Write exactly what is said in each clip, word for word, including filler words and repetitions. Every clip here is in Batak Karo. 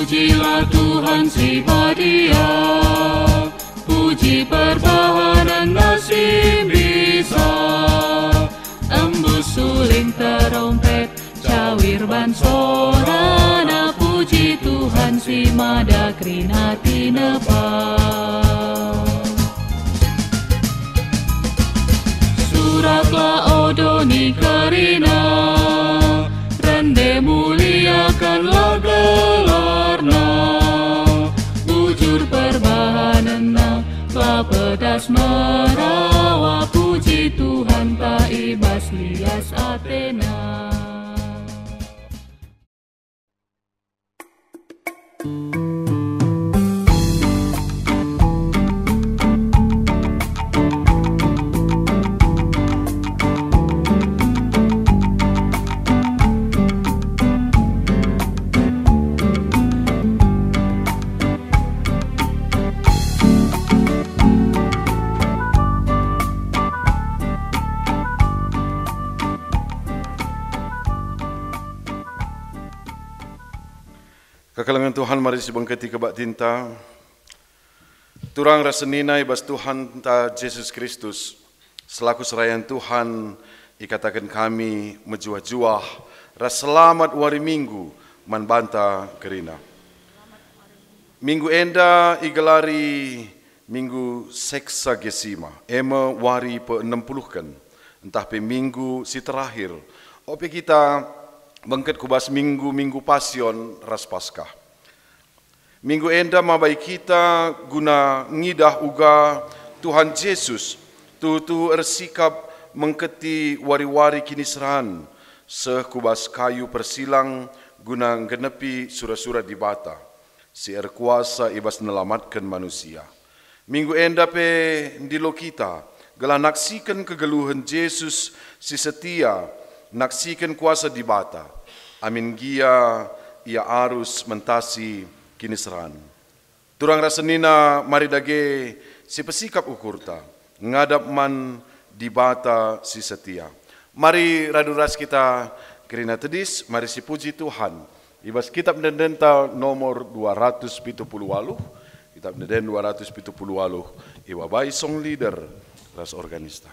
Pujilah Tuhan si badia, puji perbahanen si bisa. Embus suling terompet, cawir ban sorana, puji Tuhan si mada kerina tinepa. Suraklah o doni kerina, rende muliakanlah gelarna. Bujur perbahanenna, la pedas merawa, puji Tuhanta i bas lias atena. Kekelengen Tuhan, mari sibengketi kebaktinta. Turang ras senina i bas Tuhanta Jesus Kristus, selaku serayan Tuhan, ikataken kami mejuah-juah ras selamat wari Minggu man banta kerina. Minggu enda igelari Minggu Seksagesima, e me wari peenem puluhken, ntah pe minggu si terakhir, ope kita bengket ku bas minggu-minggu Pasion ras Paskah. Minggu enda mabai kita guna ngidah uga Tuhan Jesus tuhu-tuhu ersikap mengketi wari-wari kiniseran, seh ku bas kayu persilang guna nggenepi sura-sura Dibata si erkuasa i bas nelamatken manusia. Minggu enda pe ndilo kita, gelah naksiken kegeluhen Jesus si setia, naksiken kuasa Dibata. Amin gia ia arus mentasi kiniseran. Turang ras senina, mari dage sipesikap ukurta ngadap man Dibata si setia. Mari radu ras kita kerina tedis, mari sipuji Tuhan. I bas Kitab Ende-endenta nomor dua ratus pitu puluh waluh, Kitab Ende-enden dua ratus pitu puluh waluh, iwabai song leader ras organista.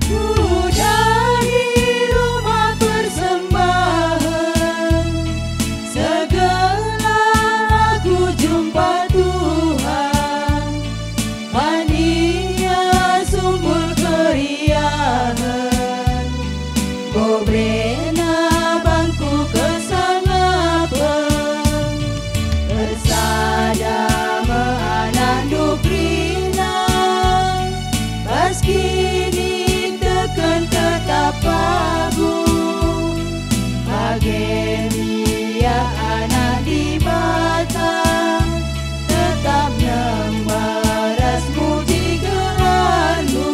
Ku jadi rumah persembahen, segelah aku jumpa Tuhan. Man Ia sumur keriahen, enggo iberena bangku kesangapen. Ersada me anakNdu kerina, bas kiniteken tetap pagu. Bage me ia anak Dibata, tetap nembah ras muji gelarNdu.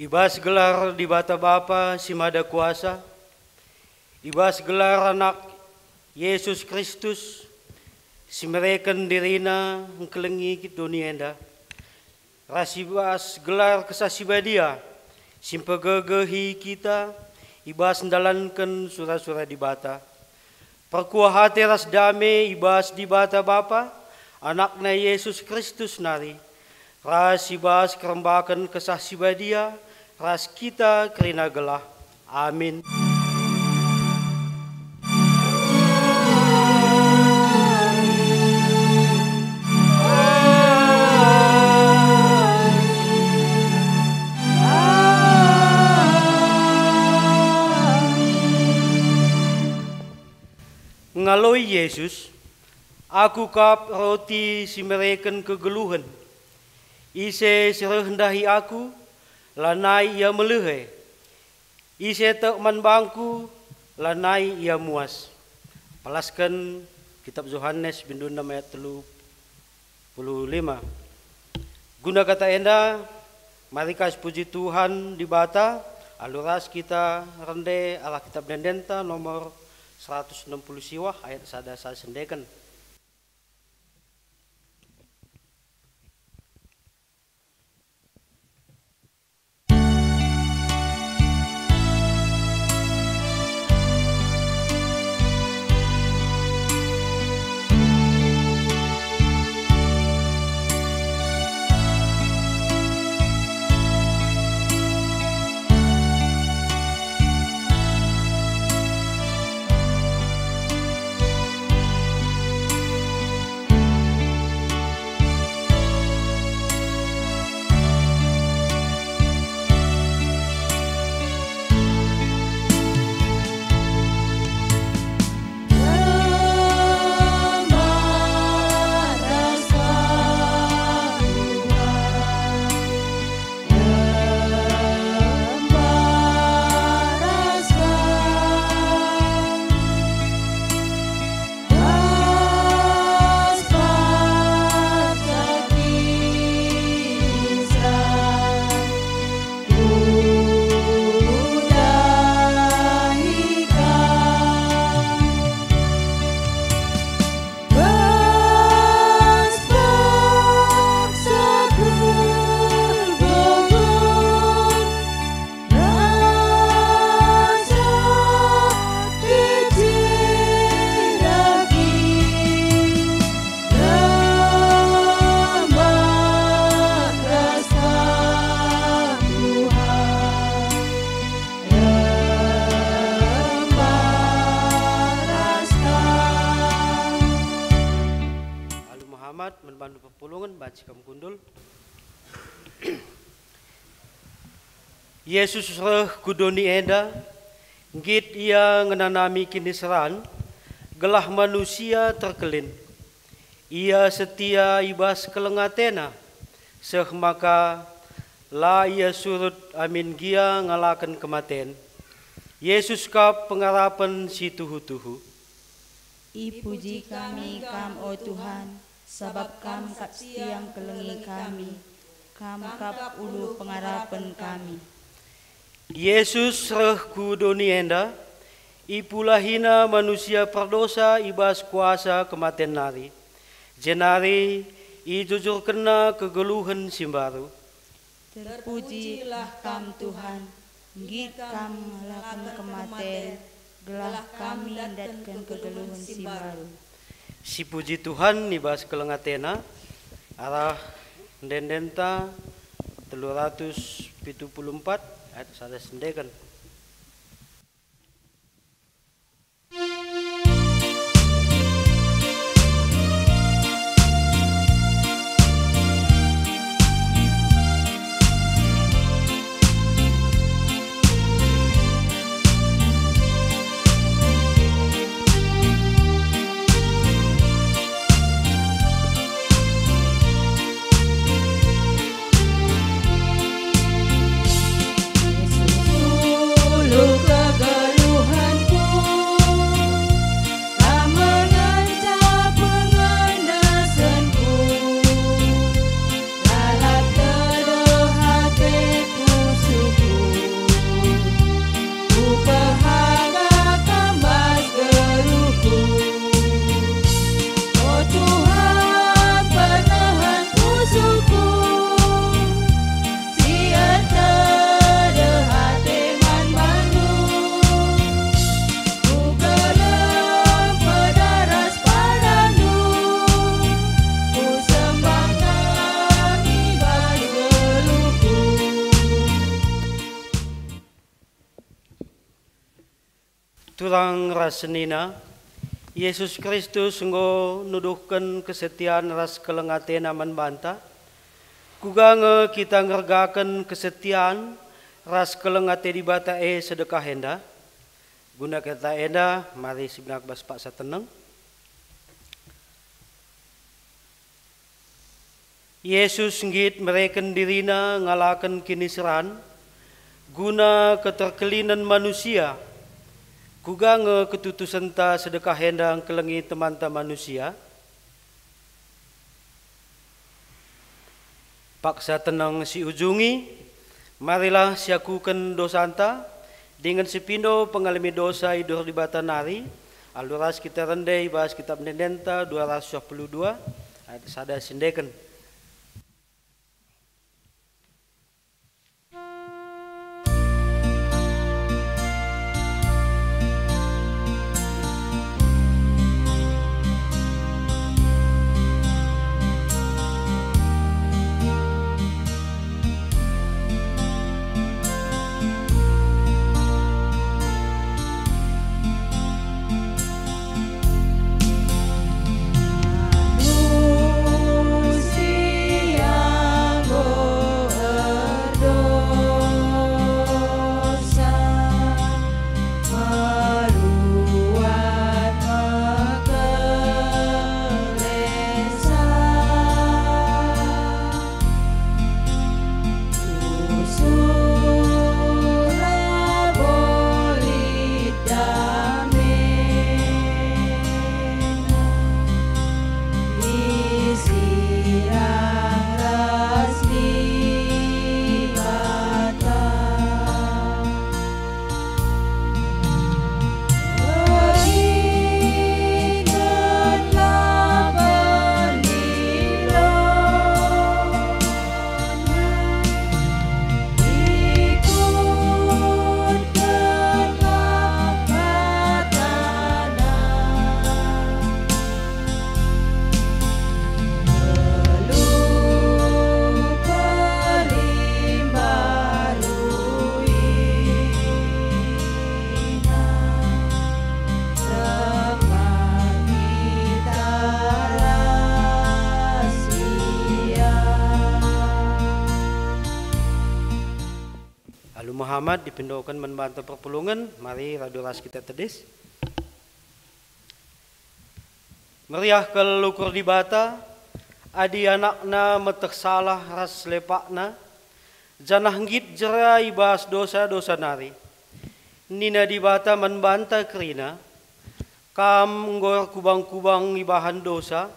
I bas gelar Dibata Bapa si Mada Kuasa, i bas gelar Anak Jesus Kristus si mereken diriNa engkelengi doni enda, ras i bas gelar Kesah Si Badia si mpegegehi kita i bas ndalanken sura-sura Dibata. Perkuah ate ras dame i bas Dibata Bapa, AnakNa Jesus Kristus nari, ras i bas kerembaken Kesah Si Badia ras kita kerina gelah. Amin. Ngaloi Jesus, "Aku kap roti si mereken kegeluhen. Ise si reh ndahi Aku, lanai ia melehe. Ise tek man bangKu, Lanai ia muas. Pelasken Kitap Johanes bindu enem ayat telu puluh lima. Guna kata enda, mari ka sipuji Tuhan Dibata, alu ras kita rende arah Kitap Ende-endenta nomor seratus enam puluh siwah ayat sada saya sendeken. Alu Muhammad, man bandu perpulungen, banci kam kundul. Yesus reh ku doni enda, nggit Ia ngenanami kiniseran, gelah manusia terkelin. Ia setia i bas keleng ateNa, seh maka la Ia surut amin gia ngalaken kematen. Yesus kap pengarapen si tuhu-tuhu. Ipuji kami Kam, o Tuhan, sabap Kam kap setia ngkelengi kami, Kam kap ulu pengarapen kami. Yesus reh ku doni enda, ipulahiNa manusia perdosa i bas kuasa kematen nari, jenari ijujurkenNa kegeluhen si mbaru. Terpujilah Kam, Tuhan, nggit Kam ngalaken kematen, gelah kami ndatken kegeluhen si mbaru. Sipuji Tuhan i bas keleng ateNa, arah ende-endenta telu ratus pitu puluh empat ayat sada sendeken. Ulu kegeluhenku, Kam ngenca pengendasenku, lalap tedeh ate pusuhku, kupehaga Kam bas geluhku. O Tuhan, pernehan pusuhku, si ertedeh ate man bandu. Kukeleng pedaras padandu, kusembah Kam i bas geluhku. Turang ras senina, Yesus Kristus enggo nuduhken kesetian ras keleng ateNa man banta. Kuga nge kita ngergaken kesetian ras keleng ate Dibata e sedekah enda? Guna kata enda, mari sibenak bas paksa teneng. Yesus nggit mereken diriNa ngalaken kiniseran guna keterkelinen manusia. Kuga nge ketutusenta sedekah enda ngkelengi temanta manusia? Paksa teneng si ujungi, marilah siakuken dosanta, dingen sipindo pengalemi dosa i duhur Dibata nari, alu ras kita rende i bas Kitap Ende-endenta dua ratus puluh dua, ayat sada si ndeken. Alu Muhammad dipindoken man banta perpulungen, mari radu ras kita tedis. Meriah kal ukur Dibata, adi anakna meteh salah ras lepakna, janah nggit jera i bas dosa-dosa nari. Nina Dibata man banta kerina, "Kam enggo erkubang-kubang ibahan dosa,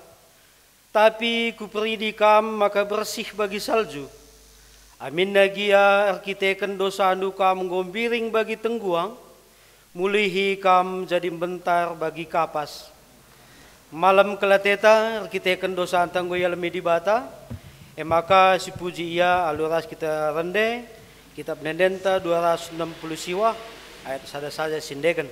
tapi Kuperidi kam maka bersih bagi salju. Aminna gia erkiteken dosandu kam enggo mbiring bagi tengguang, mulihi kam jadi mbentar bagi kapas." Malem kal ateta erkiteken dosanta enggo ialemi Dibata, e maka sipuji Ia alu ras kita rende, Kitap Ende-endenta dua ratus enam puluh siwah, ayat sada saja si ndeken.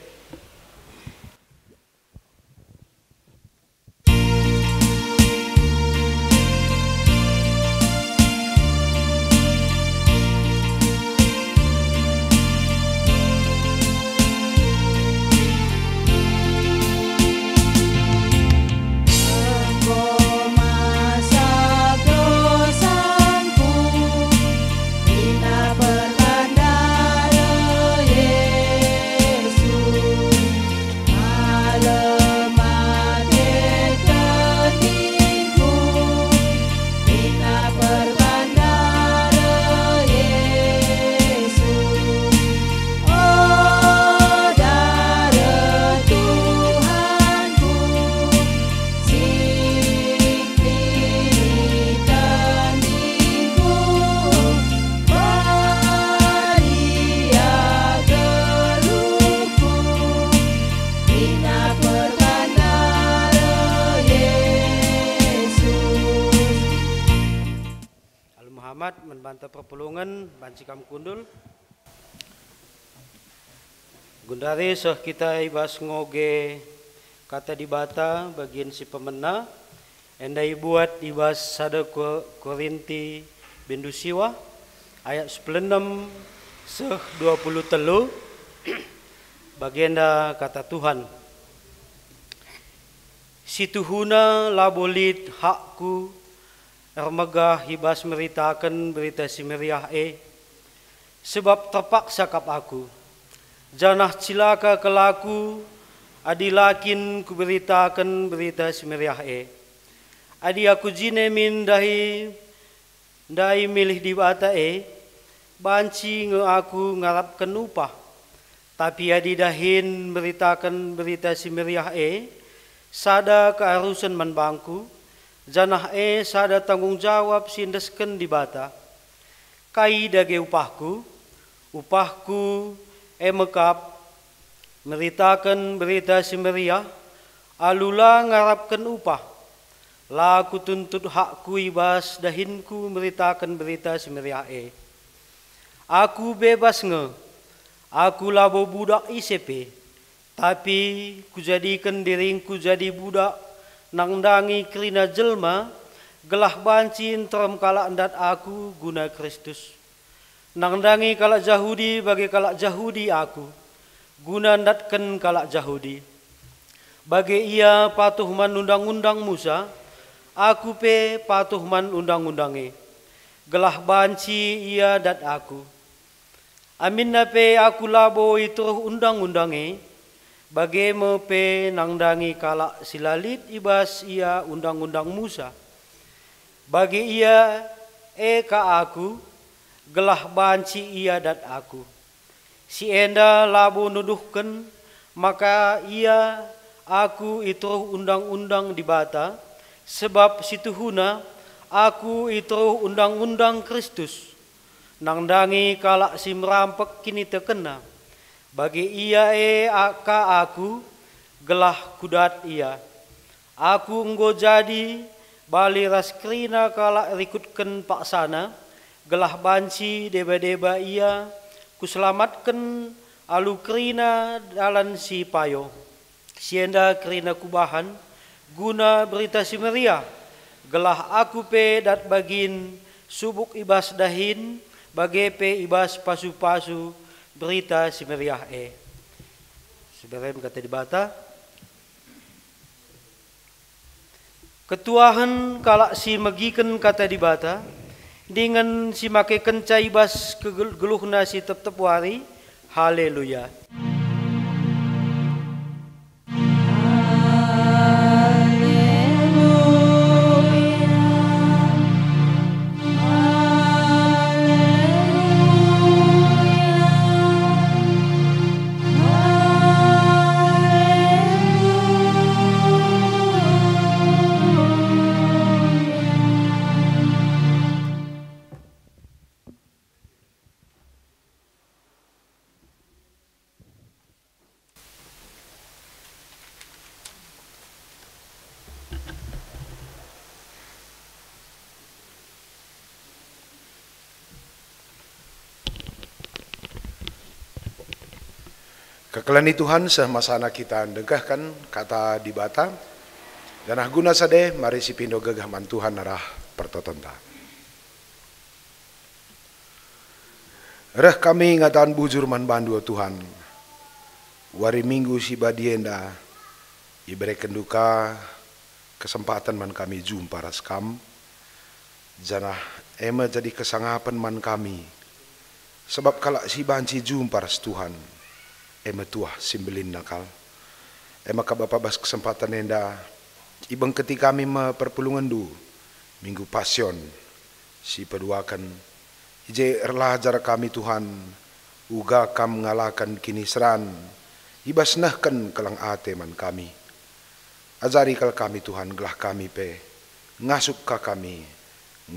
Enggo masap dosanku, nina perbandara Yesus. Malem ate tendingku, nina perbandara Yesus. O dara Tuhanku, si kini tendingku, Maria geluhku, nina perbandara Yesus. Alu Muhammad man banta perpulungen, banci kam kundul. Gundari seh kita i bas ngoge Kata Dibata bagin si pemena, enda ibuat i bas sada Ko-, Korinti bindu siwah, ayat sepuluh enem seh dua puluh telu, bagenda Kata Tuhan, "Situhuna labo lit hakku ermegah i bas meritaken Berita Si Meriah e, sebab terpaksa kap aku, janah cilaka kal aku adi la kin kuberitaken Berita Si Meriah e. Adi aku jine min ndahi ndai milih Dibata e, banci nge aku ngarapken upah. Tapi adi dahin meritaken Berita Si Meriah e sada kearusen man bangku, janah e sada tanggung jawab si endesken Dibata. Kai dage upahku? Upahku e me kap, meritaken Berita Si Meriah, alu la ngarapken upah. La kutuntut hakku i bas dahinku meritaken Berita Si Meriah e. Aku bebas nge. Aku labo budak ise pe, tapi kujadiken diringku jadi budak nandangi kerina jelma, gelah banci nterem kalak ndat aku guna Kristus. Nandangi kalak Jahudi bage kalak Jahudi aku, guna ndatken kalak Jahudi. Bage ia patuh man Undang-undang Musa, aku pe patuh man Undang-undang e, gelah banci ia ndat aku. Aminna pe aku labo i teruh Undang-undang e, bage me pe nandangi kalak si la lit i bas ia Undang-undang Musa. Bage ia e ka aku, gelah banci ia dat aku. Si enda labo nuduhken maka ia aku i teruh Undang-undang Dibata, sebab si tuhuna aku i teruh Undang-undang Kristus, nandangi kalak si merampek kinitekenna. Bage ia e a-, ka aku, gelah kudat ia. Aku enggo jadi bali ras kerina kalak rikutken paksana, gelah banci deba-deba ia kuselamatken alu kerina dalan si payo. Si enda kerina kubahan guna Berita Si Meriah, gelah aku pe dat bagin subuk i bas dahin, bage pe i bas pasu-pasu Berita Si Meriah e. Siberem Kata Dibata. Ketuahen kalak si megiken Kata Dibata, dingen si makekenca i bas kegel-, geluhna si tep-tep wari. Haleluya! Kekelengen Tuhan, seh masana kita ndengkehken Kata Dibata, janah guna sade mari sipindo gegeh man Tuhan arah pertotonta. Reh kami ngataken bujur man bandu, o Tuhan. Wari Minggu si badia enda iberekenndu ka kesempaten man kami jumpa ras Kam, janah e me jadi kesangapen man kami, sabap kalak si banci jumpa ras Tuhan, e me tuah si mbelinna kal. E maka Bapa, bas kesempaten enda ibengketi kami me perpulungenNdu, Minggu Pasion, si peduaken. I je erlajar kami, Tuhan, uga Kam ngalaken kiniseran i bas nehken keleng ate man kami. Ajari kal kami, Tuhan, gelah kami pe ngasup ka kami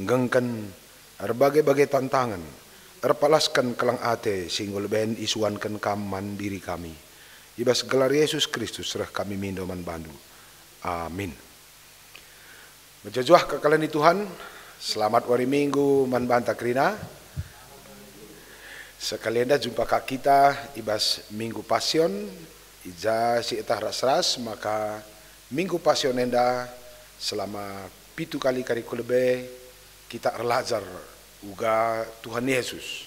nggengken erbage-bage tantangen, erpalasken keleng ate si enggo leben isuanken Kam man diri kami. I bas gelar Yesus Kristus reh kami mindo man baNdu. Amin. Mejuah-juah kekelengen Tuhan, selamat wari Minggu man banta kerina. Sekali enda jumpa ka kita i bas Minggu Pasion, i ja si eteh ras-ras maka Minggu Pasion enda selama pitu kali kari ku lebe kita erlajar uga Tuhan Yesus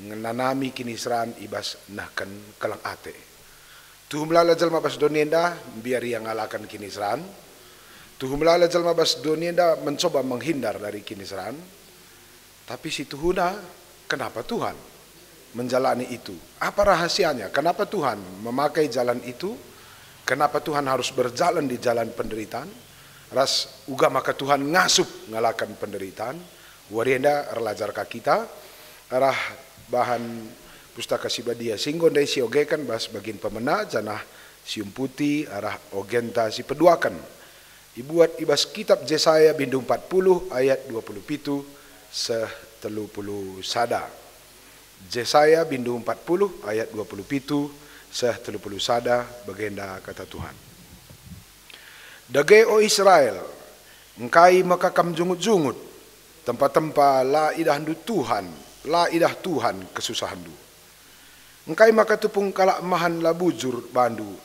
ngenanami kiniseran i bas nehken keleng ate. Tuhu melala jelma bas doni enda mbiar ia ngalaken kiniseran. Tuhu melala jelma bas doni enda mencoba menghindar dari kiniseran. Tapi si tuhuna, kenapa Tuhan menjalani itu? Apa rahasianya? Kenapa Tuhan memakai jalan itu? Kenapa Tuhan harus berjalan di jalan penderitaan? Ras uga maka Tuhan ngasup ngalaken penderitaan? Wari enda erlajar ka kita arah bahan Pustaka Si Badia si enggo ndai siogeken bas bagin pemena janah siumputi arah ogenta si peduaken. Ibuat i bas kitab Jesaya bindu empat puluh ayat dua puluh pitu seh telu puluh sada. Jesaya bindu empat puluh ayat dua puluh pitu seh telu puluh sada, bagenda kata Tuhan. Dage, o Israel, engkai maka kam jungut-jungut, tempa-tempa la idahndu Tuhan, la idah Tuhan kesusahenndu? Engkai maka tupung kalak mahan la bujur bandu,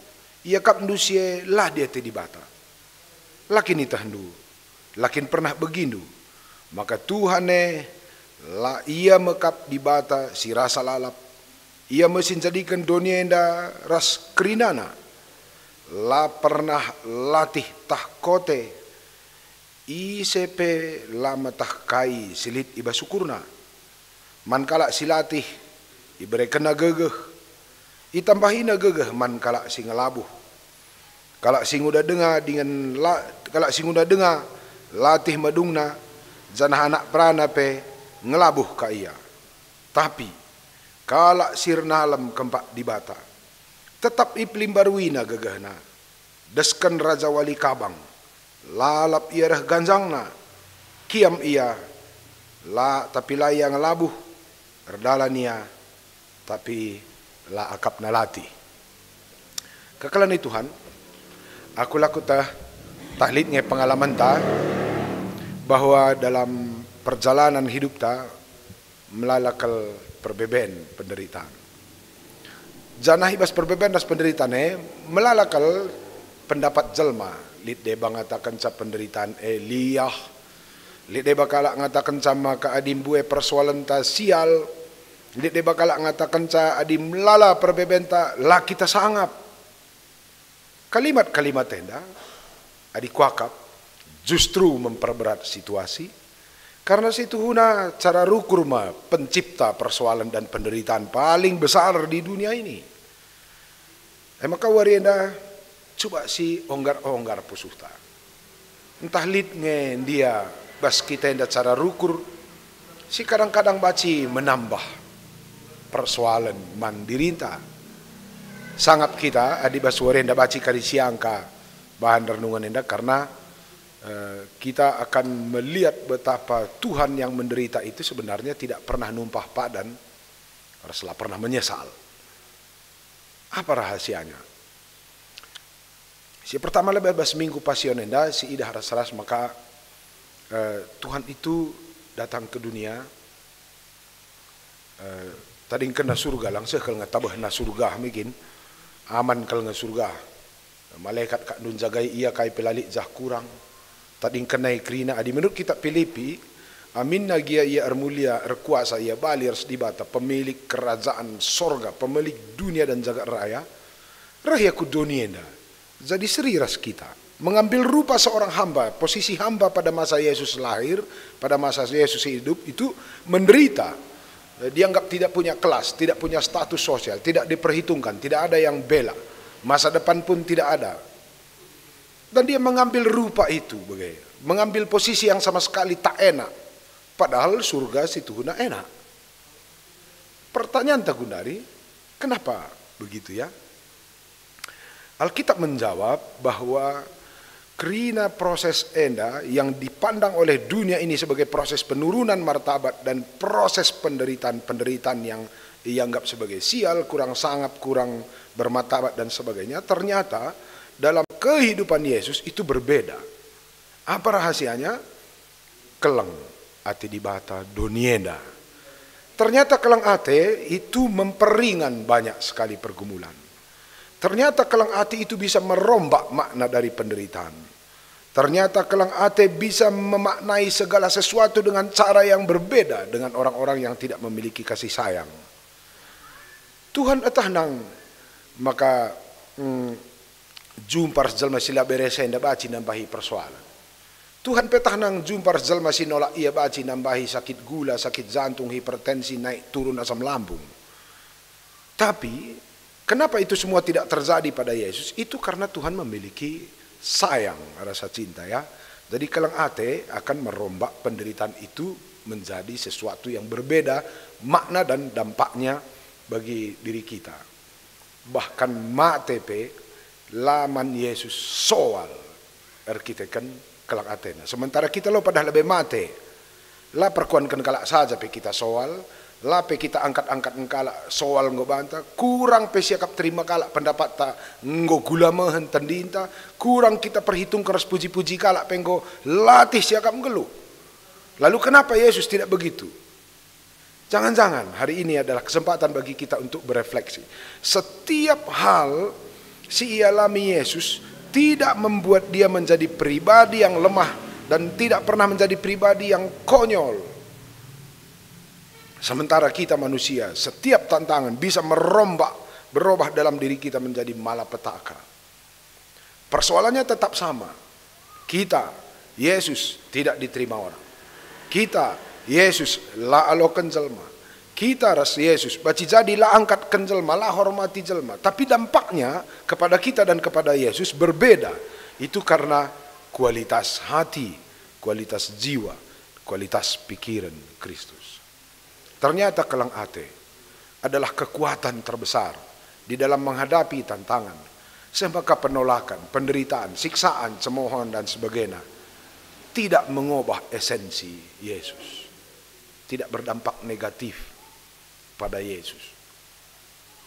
iakapndu si e la diate Dibata? La kin itehndu, la kin pernah begindu, maka Tuhan e la Ia me kap Dibata si rasa lalap? Ia me si njadiken doni enda ras kerinana. La pernah latih tah kote, ise pe la metah kai si lit i bas ukurna. Man kalak si latih iberekenna gegeh, itambahina gegeh man kalak si ngelabuh. Kalak si nguda denga dingen la, kalak si nguda denga latih madungna, janah anak perana pe ngelabuh ka ia. Tapi kalak si ernalem kempak Dibata, tetap ipelimbaruina gegehna. Desken Raja Wali Kabang, lalap ia reh ganjangna. Kiam ia, la, tapi la ia ngelabuh, erdalan ia, tapi la akapna latih. Kekal ni Tuhan, aku la kuteh tah lit nge pengalamenta bahwa dalam perjalanan hidupta melala kal perbeben penderitaan. Janah i bas perbeben ras penderitaan e, melala kal pendapat jelma. Lit deba ngatakenca penderitaan e liah. Lit deba kalak ngatakenca maka adi mbue persoalenta sial. Lit deba kalak ngatakenca adi melala perbebenta la kita sangap. Kalimat-kalimat enda, adi kuakap, justru memperberat situasi, karena situhuna cara rukur me pencipta persoalan dan penderitaan paling besar di dunia ini. E maka wari enda, cuba sionggar-onggar pusuhta. Ntah lit nge ndia bas kita enda cara rukur si kadang-kadang banci menambah persoalen man dirinta. Sangap kita adi bas wari enda banci kari siangka bahan renungan enda, karena, eh, kita akan melihat betapa Tuhan yang menderita itu sebenarnya tidak pernah numpah padan ras la pernah menyesal. Apa rahasianya? Si pertama, lebe bas Minggu Pasion enda si idah ras-ras maka, eh, Tuhan itu datang ke dunia, eh, tadingkenna surga, lang seh kal nge tabehna surga me gin, aman kal nge surga. Malekat kak ndun jagai ia kai pe la lit jah kurang. Tadingkenna kerina adi menurut kitab Pilipi, aminna gia ia ermulia, erkuasa, ia bali ras Dibata, pemilik kerajaan sorga, pemilik dunia dan jagat raya, reh ia ku doni enda. Jadi seri ras kita. Mengambil rupa seorang hamba, posisi hamba pada masa Yesus lahir, pada masa Yesus hidup itu menderita. Eh, dianggap tidak punya kelas, tidak punya status sosial, tidak diperhitungkan, tidak ada yang bela. Masa depan pun tidak ada. Dan dia mengambil rupa itu, bage, mengambil posisi yang sama sekali tak enak. Padahal surga situhuna enak. Pertanyaan ta gundari, kenapa begitu ya? Alkitab menjawab bahwa kerina proses enda yang dipandang oleh dunia ini sebagai proses penurunan martabat dan proses penderitaan-penderitaan yang ianggap sebagai sial, kurang sangap, kurang bermartabat dan sebagainya, ternyata dalam kehidupan Yesus itu berbeda. Apa rahasianya? Keleng ate Dibata doni enda. Ternyata keleng ate itu memperingan banyak sekali pergumulan. Ternyata keleng ate itu bisa merombak makna dari penderitaan. Ternyata keleng ate bisa memaknai segala sesuatu dengan cara yang berbeda dengan orang-orang yang tidak memiliki kasih sayang. Tuhan eteh nang maka, mm, jumpa ras jelma si la beresa enda banci nambahi persoalan. Tuhan pe tah nang jumpa ras jelma si nolak ia banci nambahi sakit gula, sakit jantung, hipertensi, naik turun asam lambung. Tapi, kenapa itu semua tidak terjadi pada Yesus? Itu karena Tuhan memiliki sayang, rasa cinta, ya. Jadi keleng ate akan merombak penderitaan itu menjadi sesuatu yang berbeda makna dan dampaknya bagi diri kita. Bahkan mate pe la man Yesus soal erkiteken keleng atena. Sementara kita lo padah lebe mate, la perkuanken kalak saja pe kita soal, la pe kita angkat-angkatken kalak soal enggo banta, kurang pe siakap terima kalak pendapatta enggo gula mehen tendinta, kurang kita perhitungken ras puji-puji kalak pe enggo latih siakap nggeluh. Lalu kenapa Yesus tidak begitu? Jangan-jangan hari ini adalah kesempatan bagi kita untuk berefleksi. Setiap hal si ialami Yesus tidak membuat dia menjadi pribadi yang lemah dan tidak pernah menjadi pribadi yang konyol. Sementara kita manusia, setiap tantangan bisa merombak, berubah dalam diri kita menjadi malapetaka. Persoalannya tetap sama. Kita, Yesus, tidak diterima orang. Kita, Yesus, la aloken jelma. Kita ras Yesus banci jadi la angkatken jelma, la hormati jelma. Tapi dampaknya kepada kita dan kepada Yesus berbeda. Itu karena kualitas hati, kualitas jiwa, kualitas pikiren Kristus. Ternyata keleng ate adalah kekuatan terbesar di dalam menghadapi tantangan, seh maka penolakan, penderitaan, siksaan, cemohan, dan sebagainya tidak mengubah esensi Yesus, tidak berdampak negatif pada Yesus.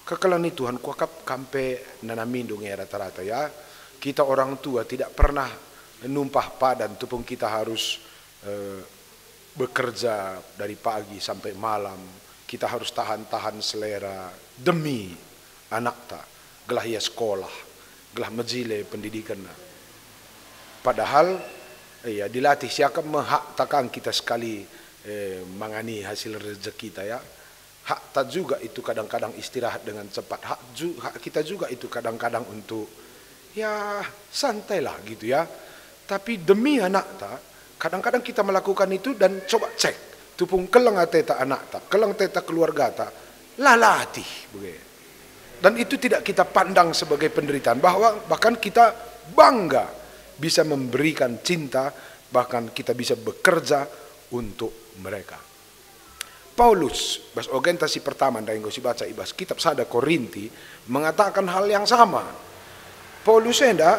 Kekelengen Tuhan, kuakap kam pe nanamindu nge rata-rata, ya. Kita orang tua tidak pernah numpah padan tupung kita harus, eh, bekerja dari pagi sampai malam. Kita harus tahan-tahan selera demi anakta, gelah ia sekolah, gelah mejile pendidikenna. Padahal, ya, dilatih siakap me hakta kang kita sekali, eh, mangani hasil rezekita, ya. Hakta juga itu kadang-kadang istirahat dengan cepat. Hak ju-, hak kita juga itu kadang-kadang untuk, ya, santailah gitu, ya. Tapi demi anakta, kadang-kadang kita melakukan itu dan coba cek, tupung keleng ateta anakta, keleng ateta keluargata, la latih bage. Dan itu tidak kita pandang sebagai penderitaan, bahwa bahkan kita bangga bisa memberikan cinta, bahkan kita bisa bekerja untuk mereka. Paulus, bas ogenta si pertama ndai enggo sibaca i bas kitab sada Korinti, mengatakan hal yang sama. Paulus enda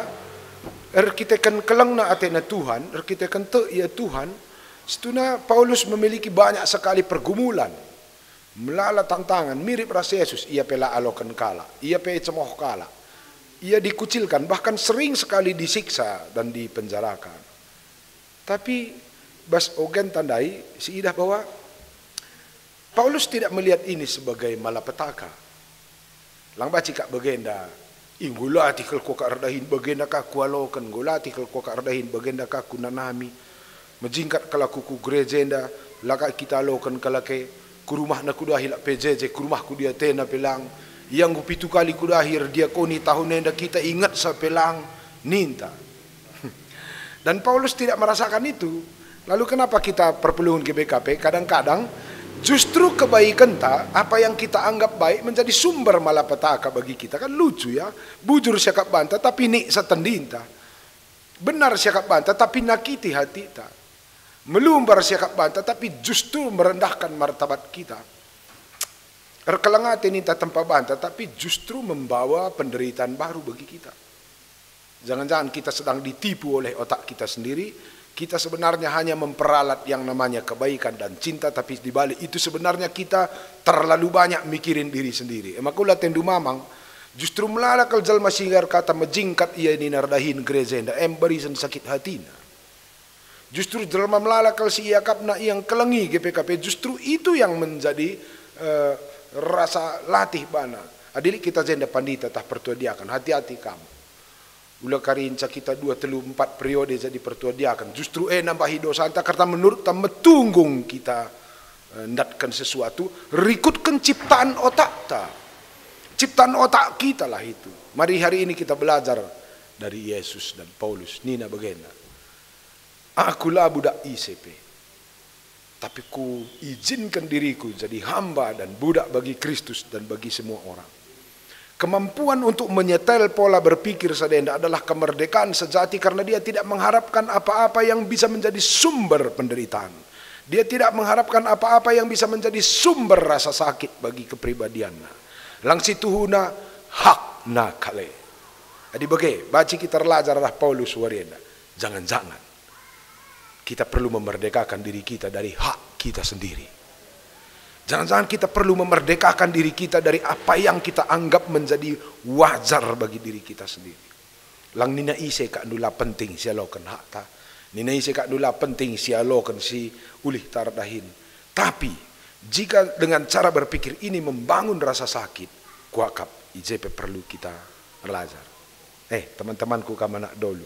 erkiteken kelengna atena Tuhan, erkiteken tek ia Tuhan, situhuna Paulus memiliki banyak sekali pergumulan. Melala tantangan, mirip ras Yesus, ia pe la aloken kalak, ia pe icemoh kalak. Ia dikucilkan, bahkan sering sekali disiksa dan dipenjarakan. Tapi bas ogenta ndai siidah bahwa Paulus tidak melihat ini sebagai malapetaka. Lang banci kap bagenda, "Ih, enggo latih kal kuakap erdahin, bagenda ka kualoken, enggo latih kal kuakap erdahin, bagenda ka kunanami. Mejingkat kal aku ku gereja enda, la ka kita aloken kalak e. Ku rumahna kudahi la pe jeje, ku rumahku diatena pe lang. Ia enggo pitu kali kudahi erdiakoni tahun enda, kita ingetsa pe lang," ninta. Dan Paulus tidak merasakan itu. Lalu kenapa kita perpulungen G B K P? Kadang-kadang justru kebaikenta, apa yang kita anggap baik, menjadi sumber malapetaka bagi kita. Kan lucu, ya, bujur siakap banta tapi niksa tendinta. Benar siakap banta tapi nakiti hatita. Melumbar siakap banta tapi justru merendahkan martabat kita. Erkeleng ate ninta tempa banta tapi justru membawa penderitaan baru bagi kita. Jangan-jangan kita sedang ditipu oleh otak kita sendiri. Kita sebenarnya hanya memperalat yang namanya kebaikan dan cinta, tapi di balik itu sebenarnya kita terlalu banyak mikirin diri sendiri. E maka ula atendu mamang, justru melala kal jelma si erkata mejingkat ia nina erdahin gereja enda, em barisen sakit hatina. Justru jelma melala kal si iakapna ia ngkelengi G P K P, justru itu yang menjadi, eh, rasa latih bana. Adi lit kita jenda pandita tah pertua diaken, hati-hati kam. Ula karinca kita dua, telu, empat periode jadi pertua diaken, justru e nambahi dosanta, karena menurutta metunggung kita, eh, ndatken sesuatu, rikutken ciptaan otakta. Ciptaan otak kita lah itu. Mari hari ini kita belajar dari Yesus dan Paulus. Nina bagenda, "Aku la budak ise pe, tapi kuijinken diriku jadi hamba dan budak bagi Kristus dan bagi semua orang." Kemampuan untuk menyetel pola berpikir sada enda adalah kemerdekaan sejati karena dia tidak mengharapkan apa-apa yang bisa menjadi sumber penderitaan. Dia tidak mengharapkan apa-apa yang bisa menjadi sumber rasa sakit bagi kepribadianna. Lang situhuna hakna kale. Adi bage, banci kita erlajar arah Paulus wari enda. Jangan-jangan kita perlu memerdekakan diri kita dari hak kita sendiri. Jangan-jangan kita perlu memerdekakan diri kita dari apa yang kita anggap menjadi wajar bagi diri kita sendiri. Lang nina ise kak ndu la penting sialoken hakta. Nina ise kak ndu la penting sialoken si ulih tardahin. Tapi, jika dengan cara berpikir ini membangun rasa sakit, kuakap i je pe perlu kita erlajar. Eh, teman-temanku kam anak dolu.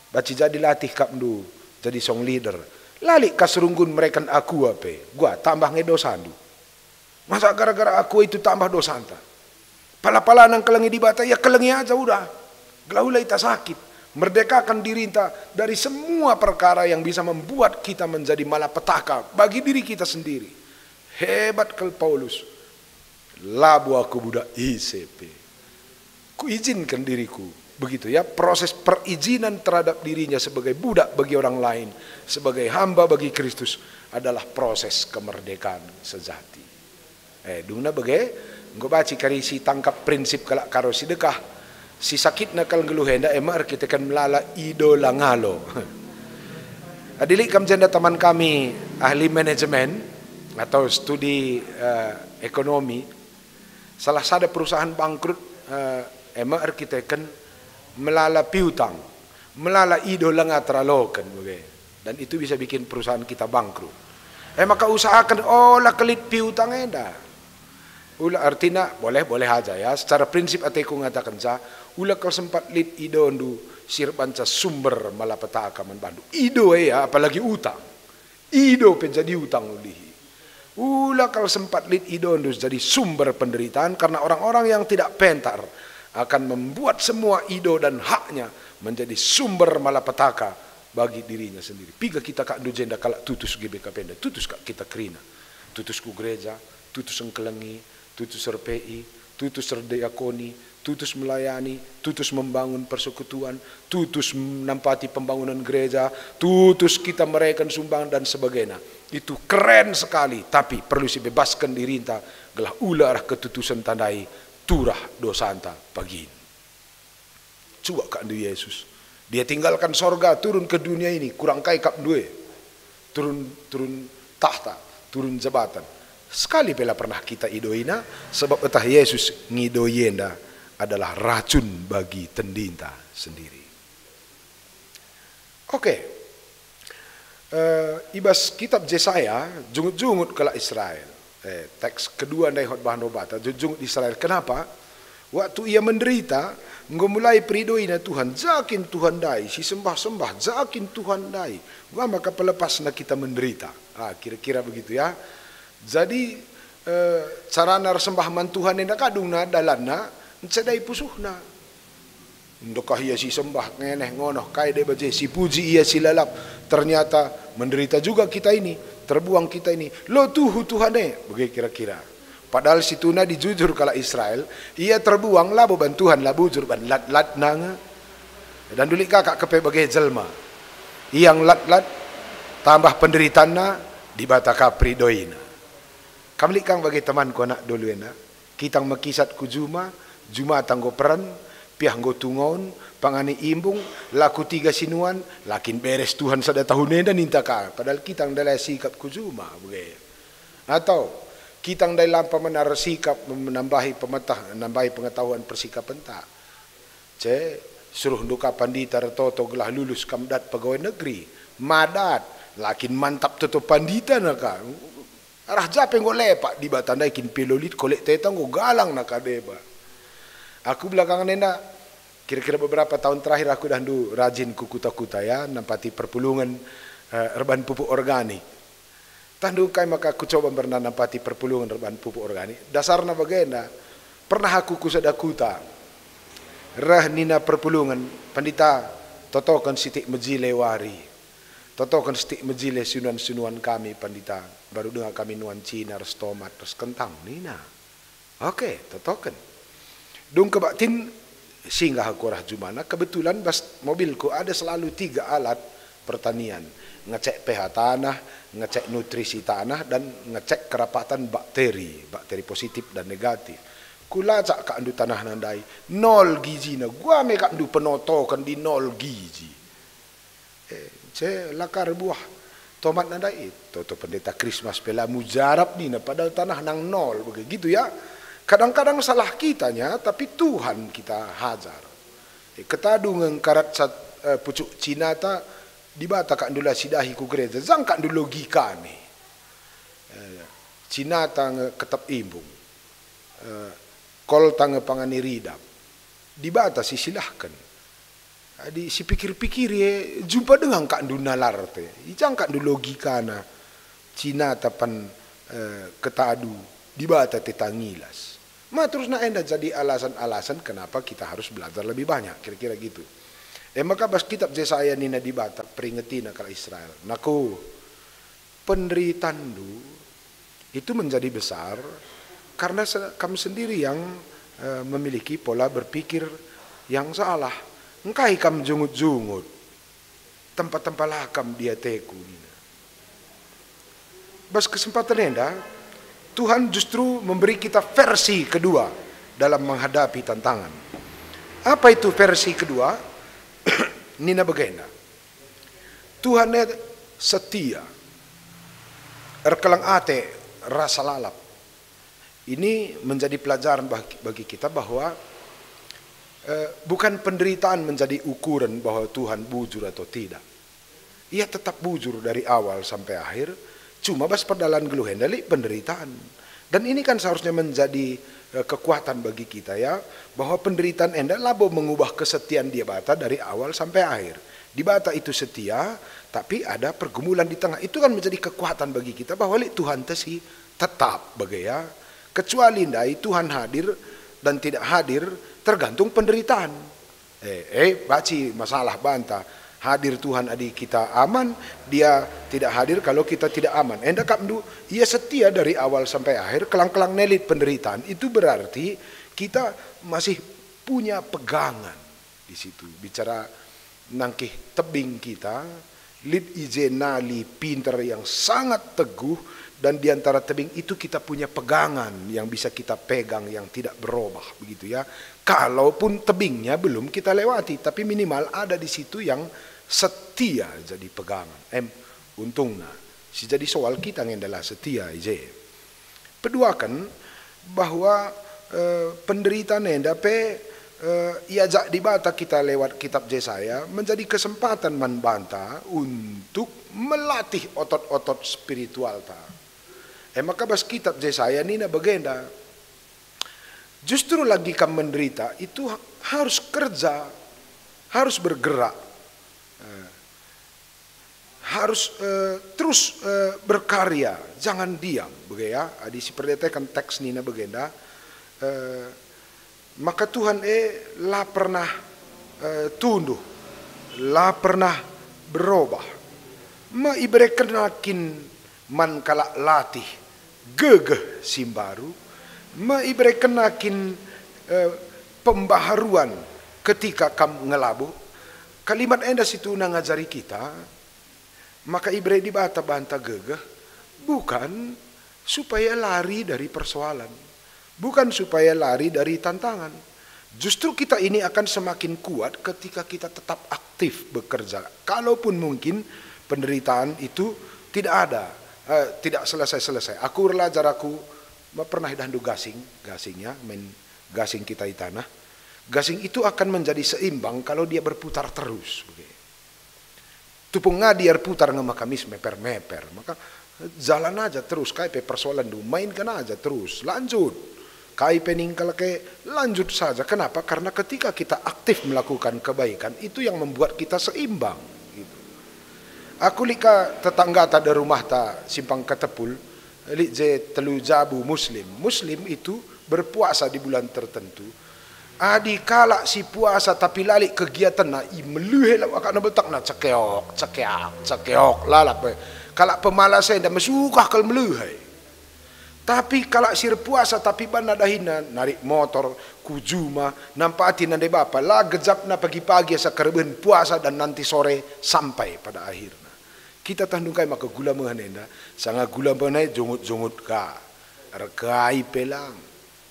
Banci jadi latih kap ndu jadi song leader. Lalik kas runggun mereken aku ape, gua tambah nge dosandu. Masa gara-gara aku itu tambah dosanta? Pala-pala nang kelengi Dibata, ya kelengi aja udah. Gelah ula ita sakit. Merdekakan dirinta dari semua perkara yang bisa membuat kita menjadi malapetaka bagi diri kita sendiri. Hebat kal Paulus. Labo aku budak ise pe. Kuizinkan diriku. Begitu ya, proses perizinan terhadap dirinya sebagai budak bagi orang lain, sebagai hamba bagi Kristus adalah proses kemerdekaan sejati. Eh, dungna bage, enggo banci kari si tangkap prinsip kalak Karo si dekah, si sakitna kal nggeluh enda e me erkiteken melala ido la ngalo. Adi lit kam jenda teman kami ahli manajemen atau studi, eh, ekonomi, salah sada perusahaan bangkrut, eh, e me erkiteken melala piutang, melala ido langa teraloken bage. Dan itu bisa bikin perusahaan kita bangkrut. E maka usahaken ola kelit piutang enda. Ula artina, boleh, boleh aja ya. Secara prinsip ateku ngatakenca, ula kal sempat lit idondu si erbanca sumber malapetaka man bandu. Ido e ya, apalagi utang. Ido pe jadi utang ulihi. Ula kal sempat lit idondu jadi sumber penderitaan, karena orang-orang yang tidak pentar akan membuat semua ido dan haknya menjadi sumber malapetaka bagi dirinya sendiri. Piga kita kak ndu jenda kalak tutus G B K P enda, tutus kak kita kerina. Tutus ku gereja, tutus engkelengi, tutus erpei, tutus erdiakoni, tutus melayani, tutus membangun persekutuan, tutus nampati pembangunan gereja, tutus kita mereken sumbangan dan sebagainya. Itu keren sekali, tapi perlu sibebasken dirinta gelah ula arah ketutusen tandai turah dosanta pagin. Cuba kak ndu Yesus. Dia tinggalkan sorga, turun ke dunia ini, kurang kai kap ndu e. Turun, turun tahta, turun jabatan. Sekali pe la pernah kita idoina, sebab etah Yesus ngidoi enda adalah racun bagi tendinta sendiri. Oke. Eh, i bas kitab Jesaya, jungut-jungut kalak Israel. Eh, teks kedua ndai khotbah Nobata, jungut-jungut Israel. Kenapa? Waktu ia menderita, enggo mulai peridoina Tuhan, jakin Tuhan ndai, si sembah-sembah, jakin Tuhan ndai. Wah, maka pelepasna kita menderita. Ah, kira-kira begitu ya. Jadi, eh, carana ersembah man Tuhan enda kadungna dalanna, encedai pusuhna. Ndekah ia si sembah ngeneh ngonoh kai deba je, si puji ia si lalap. Ternyata menderita juga kita ini, terbuang kita ini. Lo tuhu Tuhan e, bage kira-kira. Padahal situhuna dijujur kalak Israel, ia terbuang labo ban Tuhan, la bujur ban lat-latna nge. Dan dulik kakak kepe bage jelma. Ia nglat-lat, tambah penderitanna, Dibata ka peridoina. Kam lit kang bage temanku anak dolu enda. Kitang mekisat ku juma, jumata enggo peren, piah enggo tungon, pangani imbung, la kutiga sinuan, la kin beres Tuhan sada tahun enda ninta ka, padahal kitang ndalai sikap ku juma, bage. Atau, kitang ndai lampa menar sikap menambahi pemetah, nambahi pengetahuan persikapenta. Ce, suruh nduka pandita ertoto gelah lulus kam dat pegawai negeri. Madat, la kin mantap toto pandita naka. Arah ja pe enggo lepak Dibata ndai kin pe lo lit kolek teta enggo galang naka deba. Aku belakangan enda, kira-kira beberapa tahun terakhir aku dah ndu rajin ku kuta-kuta ya, nampati perpulungen, eh, erban pupuk organik. Tah ndu kai maka kucoba mberna nampati perpulungen erban pupuk organik. Dasarna bagenda, pernah aku ku sada kuta. Reh nina perpulungen, "Pandita, totoken sitik mejile wari. Totoken sitik mejile sinuan-sinuan kami, Pandita. Baru denga kami nuan cina ras tomat ras kentang," nina. Oke, totoken. Dung kebaktin singgah aku arah jumana, kebetulan bas mobilku ada selalu tiga alat pertanian, ngecek pH tanah, ngecek nutrisi tanah, dan ngecek kerapatan bakteri, bakteri positif dan negatif. Kulacak kakndu tanahna ndai, nol gijina, gua me kakndu penotoken di nol giji. Eh, ce la ka erbuah tomatna ndai, toto Pendeta Krismas pe la mujarap nina, padahal tanah nang nol bage gitu ya. Kadang-kadang salah kitanya, tapi Tuhan kita hajar. Eh, ketadu nge ngkarat sat-, eh, pucuk cinata, Dibata kakndu la sidahi ku gereja, jang kakndu logika ne. Eh, cinata nge ketep imbung. Eh, kolta nge pangani ridap. Dibata si silahken. Adi sipikir-pikiri e, jumpa denga kakndu nalar te. Ijang kakndu logikana, cinata pan, eh, ketadu, Dibata te tangilas. Ma terusna enda jadi alasan-alasan kenapa kita harus belajar lebih banyak, kira-kira gitu. E maka bas kitab Jesaya nina Dibata, peringetina kalak Israel, "Nako, penderitandu itu menjadi besar karena se-, kam sendiri yang, eh, memiliki pola berpikir yang salah. Engkai kam jungut-jungut? Tempa-tempa la kam di ateku," nina. Bas kesempatan enda, Tuhan justru memberi kita versi kedua dalam menghadapi tantangan. Apa itu versi kedua? Nina bagenda, "Tuhan e setia, erkeleng ate, rasa lalap." Ini menjadi pelajaran bagi, bagi kita bahwa, eh, bukan penderitaan menjadi ukuran bahwa Tuhan bujur atau tidak. Ia tetap bujur dari awal sampai akhir, cuma bas perdalan geluh enda lit penderitaan. Dan ini kan seharusnya menjadi, eh, kekuatan bagi kita ya, bahwa penderitaan enda labo mengubah kesetiaan Dibata dari awal sampai akhir. Dibata itu setia, tapi ada pergumulan di tengah. Itu kan menjadi kekuatan bagi kita bahwa lit Tuhan te si tetap bage ya. Kecuali ndai Tuhan hadir dan tidak hadir tergantung penderitaan. Eh, eh, banci masalah banta. Hadir Tuhan adi kita aman, Dia tidak hadir kalau kita tidak aman. Enda kakndu, Ia setia dari awal sampai akhir, kelang-kelang ne lit penderitaan. Itu berarti kita masih punya pegangan di situ. Bicara nangkih tebing kita, lit i je nali pinter yang sangat teguh, dan di antara tebing itu kita punya pegangan yang bisa kita pegang, yang tidak berubah, begitu ya. Kalaupun tebingnya belum kita lewati, tapi minimal ada di situ yang setia jadi pegangan. Em, untungna, si jadi soal kita nge enda la setia i je. Peduaken bahwa, eh, penderitaan enda pe, eh, iajak Dibata kita lewat kitab Jesaya menjadi kesempatan man banta untuk melatih otot-otot spiritualta. E maka bas kitab Jesaya nina bagenda, "Justru lagi kam menderita, itu ha-, harus kerja, harus bergerak." Eh, harus, eh, terus, eh, berkarya, jangan diam, bage ya. Adi siperdeteken teks nina bagenda, eh, maka Tuhan e la pernah, eh, tunduh, la pernah berubah. Me iberekenNa kin man kalak latih gegeh si mbaru, me iberekenNa kin, eh, pembaharuan ketika kam ngelabuh? Kalimat enda situhuna ngajari kita, maka ibere Dibata banta gegeh, bukan supaya lari dari persoalan, bukan supaya lari dari tantangan. Justru kita ini akan semakin kuat ketika kita tetap aktif bekerja. Kalaupun mungkin penderitaan itu tidak ada, eh, tidak selesai-selesai. Aku erlajar, aku ma pernah idahndu gasing, gasing ya, main gasing kita i tanah. Gasing itu akan menjadi seimbang kalau dia berputar terus. Tupung ngadi erputar nge maka mis meper-meper. Maka jalan aja terus, kai pe persoalanndu, mainkan aja terus, lanjut. Kai pe ningkal ke, lanjut saja. Kenapa? Karena ketika kita aktif melakukan kebaikan, itu yang membuat kita seimbang. Gitu. Aku lit ka tetanggata de rumahta Simpang Ketepul, lit je telu jabu Muslim. Muslim itu berpuasa di bulan tertentu. Adi kalak si puasa tapi la lit kegiatenna, i melihe lawak akapna, beltakna cekeok, cekeak, cekeok, lalap e. Kalak pemalas enda mesukah kal melihe. Tapi kalak si erpuasa tapi banna dahinna narik motor ku juma, nampati nande bapa, la gejapna pagi-pagi asa kerebehen puasa dan nanti sore sampai pada akhirna. Kita tah ndungkai maka gula mehen enda, sanga gula mehen jongut-jongut ka, erkai pe lang,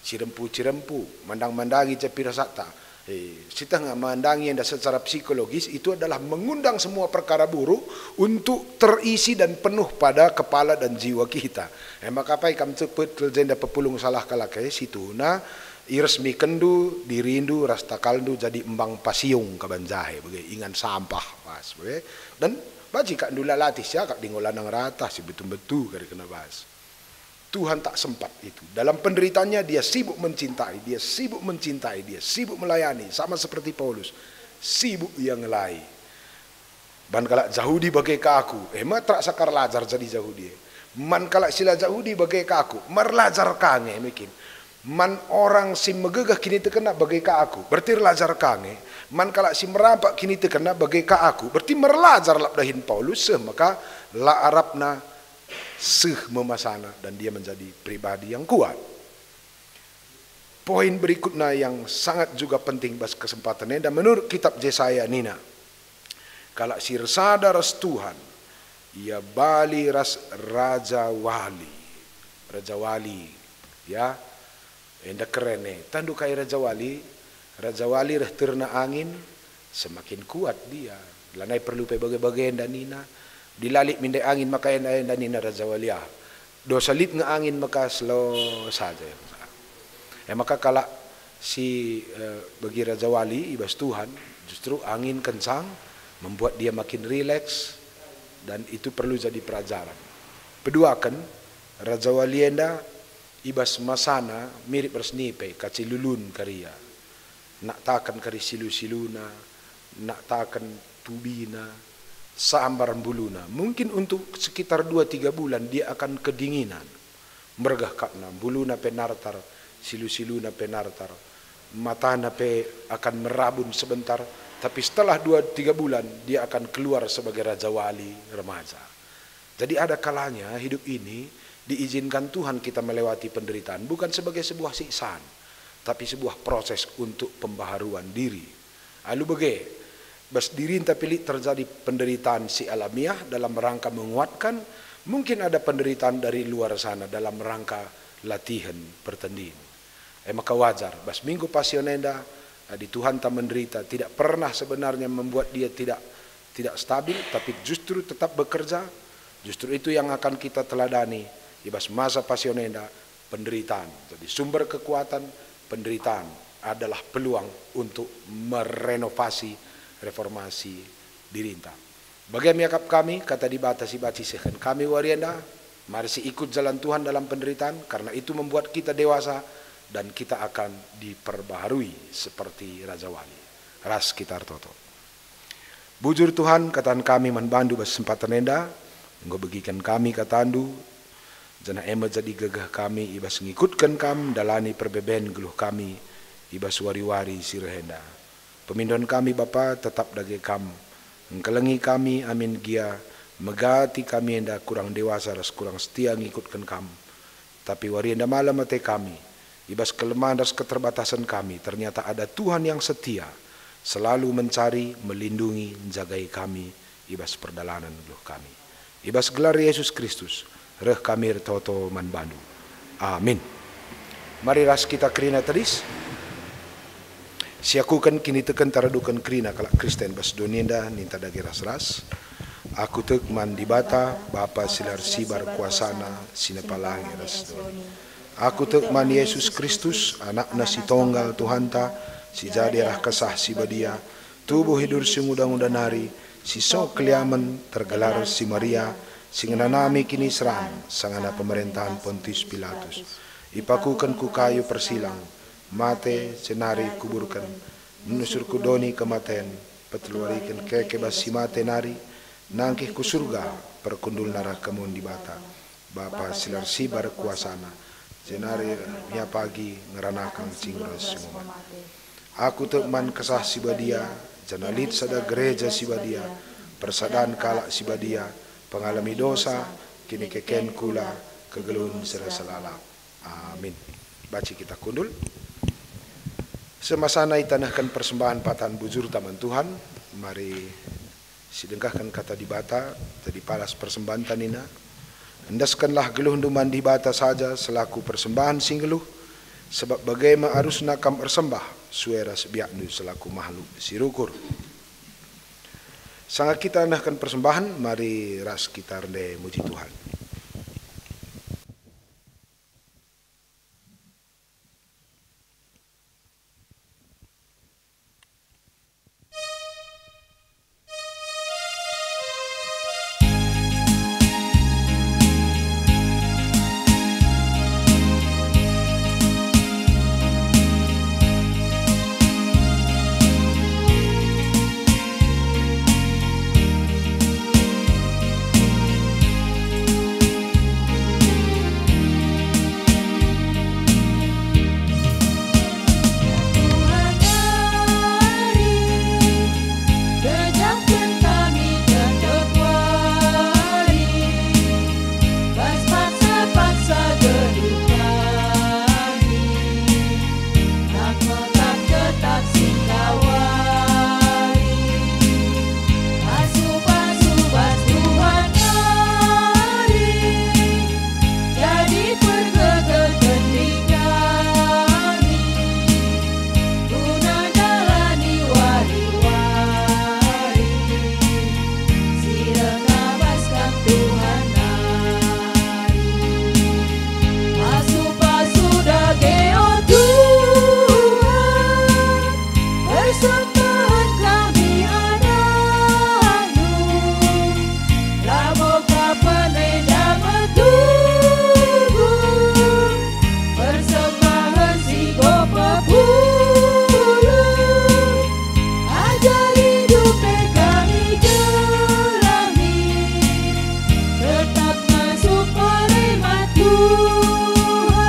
cirempu-cirempu, mandang-mandangi cepi rasata. Eh, sitengah mandangi enda secara psikologis itu adalah mengundang semua perkara buruk untuk terisi dan penuh pada kepala dan jiwa kita. Eh, maka apai kam cepet kel jenda pepulung salah kalak e, situhuna iresmikenndu dirindu ras takalndu jadi embang pasiung kaban jahe bage, ingan sampah pas bage. Dan baji kak ndu lalati siakap dingo lanang rata si betu-betu kari kena bas. Tuhan tak sempat itu. Dalam penderitaannya, dia sibuk mencintai, dia sibuk mencintai, dia sibuk melayani, sama seperti Paulus. Sibuk ia ngelai. Man kalak Jahudi bage ka aku, eh, ma terpaksa ka erlajar jadi Jahudi, eh. Man kalak si la Jahudi bage ka aku, ma erlajar ka nge, mungkin. Man orang si megegeh kinitekenna bage ka aku, berarti erlajar ka nge. Man kalak si merampek kinitekenna bage ka aku, berarti merlajar lap dahin Paulus, seh maka la arapna seh memasana dan dia menjadi pribadi yang kuat. Poin berikutna yang sangat juga penting bas kesempatan enda, menurut kitab Jesaya nina, kalak si ersada ras Tuhan, ia bali ras Raja Wali. Raja Wali, ya, enda keren e. Tah ndungkai Raja Wali, Raja Wali reh terna angin, semakin kuat dia. Lanai perlu pe bage-bagenda nina. Dilalit mindai angin maka enda-enda nina Raja Wali, ah. Dosa lit nge angin maka slow saja. E maka kalak si, eh, bagi Raja Wali i bas Tuhan, justru angin kencang membuat dia makin rileks, dan itu perlu jadi pelajaran. Peduaken, Raja Wali enda i bas masana mirip ras nipe, kacilulun kari ia. Naktaken kari silu-siluna, naktaken tubina, sambar mbuluna. Mungkin untuk sekitar dua tiga bulan dia akan kedinginan. Mergeh kakna, mbuluna pe nartar, silu-siluna pe nartar, matana pe akan merabun sebentar, tapi setelah dua tiga bulan dia akan keluar sebagai Raja Wali remaja. Jadi ada kalanya hidup ini diizinkan Tuhan kita melewati penderitaan, bukan sebagai sebuah siksaan, tapi sebuah proses untuk pembaharuan diri. Alu bage, bas dirinta pe lit terjadi penderitaan si alamiah dalam rangka menguatkan, mungkin ada penderitaan dari luar sana dalam rangka latihan pertendin. E maka wajar, bas Minggu Pasion enda, adi Tuhanta menderita, tidak pernah sebenarnya membuat dia tidak, tidak stabil, tapi justru tetap bekerja. Justru itu yang akan kita teladani i bas masa Pasion enda, penderitaan. Jadi sumber kekuatan, penderitaan adalah peluang untuk merenovasi, reformasi dirinta. Bage me iakap kami, kata Dibata si banci isehken kami wari enda, mari si ikut jalan Tuhan dalam penderitaan, karena itu membuat kita dewasa dan kita akan diperbaharui seperti Raja Wali. Ras kita ertoto. Bujur Tuhan, kataken kami man bandu bas kesempatan enda, enggo begiken kami katandu, janah e me jadi gegeh kami i bas ngikutken kam ndalani perbeben geluh kami i bas wari-wari si reh enda. Pemindon kami, Bapa, tetap dage Kam. Engkelengi kami amin gia megati kami enda kurang dewasa ras kurang setia ngikutken Kam. Tapi wari enda malem ate kami, i bas kelemahen ras keterbatasen kami, ternyata ada Tuhan yang setia, selalu mencari, melindungi, njagai kami i bas perdalanen geluh kami. I bas gelar Yesus Kristus, reh kami ertoto man Bandu. Amin. Mari ras kita kerina tedis. Siakuken kinitekenta raduken kerina kalak Kristen bas doni enda ninta dage ras-ras. Aku tek man Dibata, Bapa si la ersibar kuasana, si nepa langit ras doni. Aku tek man Yesus Kristus, Anakna si tonggal Tuhanta, si jadi arah Kesah Si Badia, tubuh idur si nguda-nguda nari, si sok keliamen, tergelar si Maria, si ngenanami kiniseran, sangana pemerentahen Pontius Pilatus. Ipakuken ku kayu persilang, mate, jenari kuburken, nusur ku doni kematen, peteluariken keke bas si mate nari, nangkih ku Surga, perkundulna reh ka muhun Dibata, Bapa si la ersibar kuasana, jenari ia pagi ngeranaken si enggo ras si muat. Aku tek man Kesah Si Badia, janah lit sada gereja si badia, persadan kalak si badia, pengalemi dosa, kinikeken kula, kegeluhen si rasa lalap. Amin. Banci kita kundul. Semasana itanehken persembahen patan bujurta man Tuhan, mari sidengkahken kata Dibata, jadi palas persembahenta nina, "Endeskenlah geluhndu man Dibata saja selaku persembahen si nggeluh, sebab bage me arusna kam ersembah sue ras biakndu selaku mahluk si rukur." Sanga kita nehken persembahen, mari ras kita rende muji Tuhan. Jadi pergegeten kami, guna jalani wari-wari si reh bas Kam Tuhan nari. Pasu-pasu dage, o Tuhan, persembahen kami anakNdu. Labo ka penenda metugu, persembahen si enggo pepulung. Ajari dupe kami gelah min, tetap ngasup pereman Tuhan.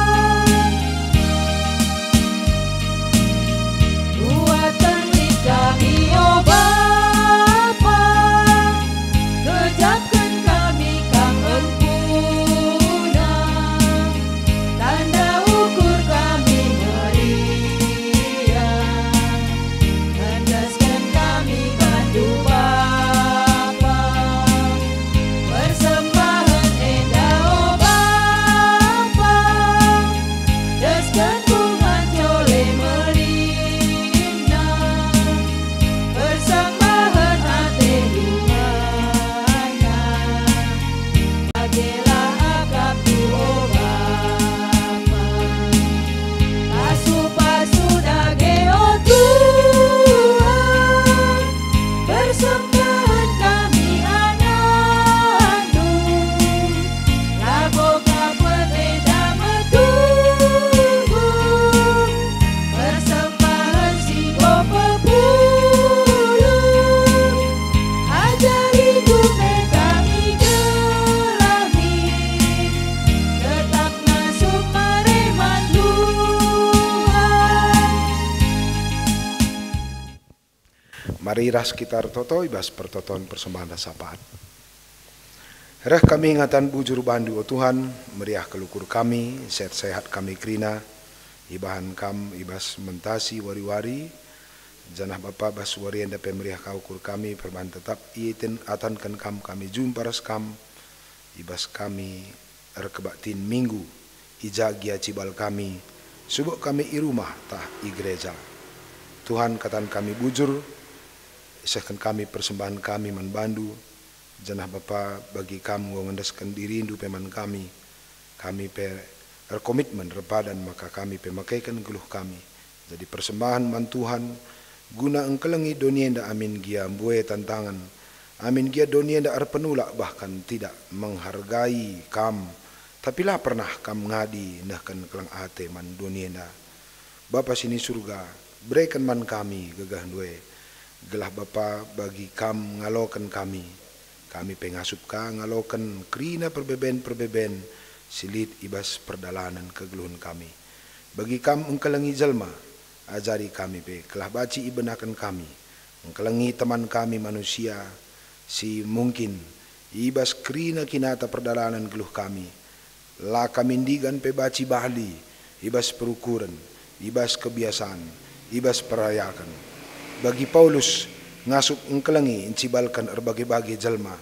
Kuatken lit kami, o Bapa, gejapken kami Kam empuna, tanda ukur kami meriah, endesken kami bandu Bapa. Persembahen enda, o Bapa, desken bunga jole merinah, persembahen ate Tuhanta. Bagelah akapNdu, o Bapa. Pasu-pasu dage, o Tuhan, persembahen kami anakNdu. Labo ka penenda metugu, persembahen si enggo pepulung. Ajari dupe kami gelah min, tetap ngasup pereman Tuhan. Mari ras kita ertoto i bas pertoton persembahen rasa pat. Reh kami ngataken bujur bandu, o Tuhan, meriah kal ukur kami, sehat-sehat kami kerina, ibahan Kam i bas mentasi wari-wari, janah Bapa, bas wari enda pe meriah ka ukur kami perbahan tetap ieten-, atanken Kam kami jumpa ras Kam, i bas kami erkebaktin Minggu, i ja gia cibal kami, subuk kami i rumah tah i gereja. Tuhan, kataken kami bujur, isehken kami persembahen kami man bandu, janah Bapa, bagi Kam enggo ngendesken dirindu pe man kami, kami pe erkomitmen erpadan maka kami pe makeken geluh kami jadi persembahen man Tuhan, guna engkelengi doni enda amin gia mbue tantangen, amin gia doni enda erpenulak bahkan tidak menghargai Kam, tapi la pernah Kam ngadi nehken keleng ate man doni enda. Bapa si ni Surga, bereken man kami gegehNdu e, gelah Bapa bagi Kam ngaloken kami. Kami pe ngasup ka ngaloken kerina perbeben-perbeben si lit i bas perdalanen kegeluhen kami. Bagi Kam engkelengi jelma, ajari kami pe, gelah banci ibenaken kami, engkelengi teman kami manusia si mungkin i bas kerina kinata perdalanen geluh kami, La kami ndigan pe banci bali i bas perukuren, i bas kebiasan, i bas perayaken. Bagi Paulus, ngasup engkelengi encibalken erbage-bage jelma,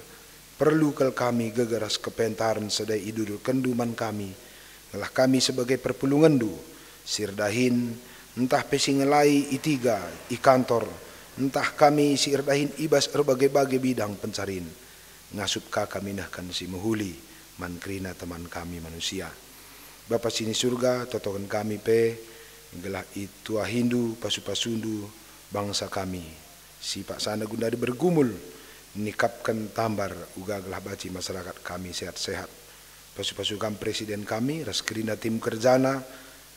perlu kal kami geger ras kepentaren si ndai idudurkenndu man kami, gelah kami sebagai perpulungenndu, si erdahin, ntah pe si ngelai i tiga, i kantor, ntah kami si erdahin i bas erbage-bage bidang pencarin. Ngasup ka kami nehken si mehuli man kerina teman kami manusia. Bapa si ni Surga, totoken kami pe, gelah ituahindu pasu-pasundu bangsa kami, si paksana gundari bergumul, nikapken tambar uga gelah banci masyarakat kami sehat-sehat. Pasu-pasu kam presiden kami, ras kerina tim kerjana,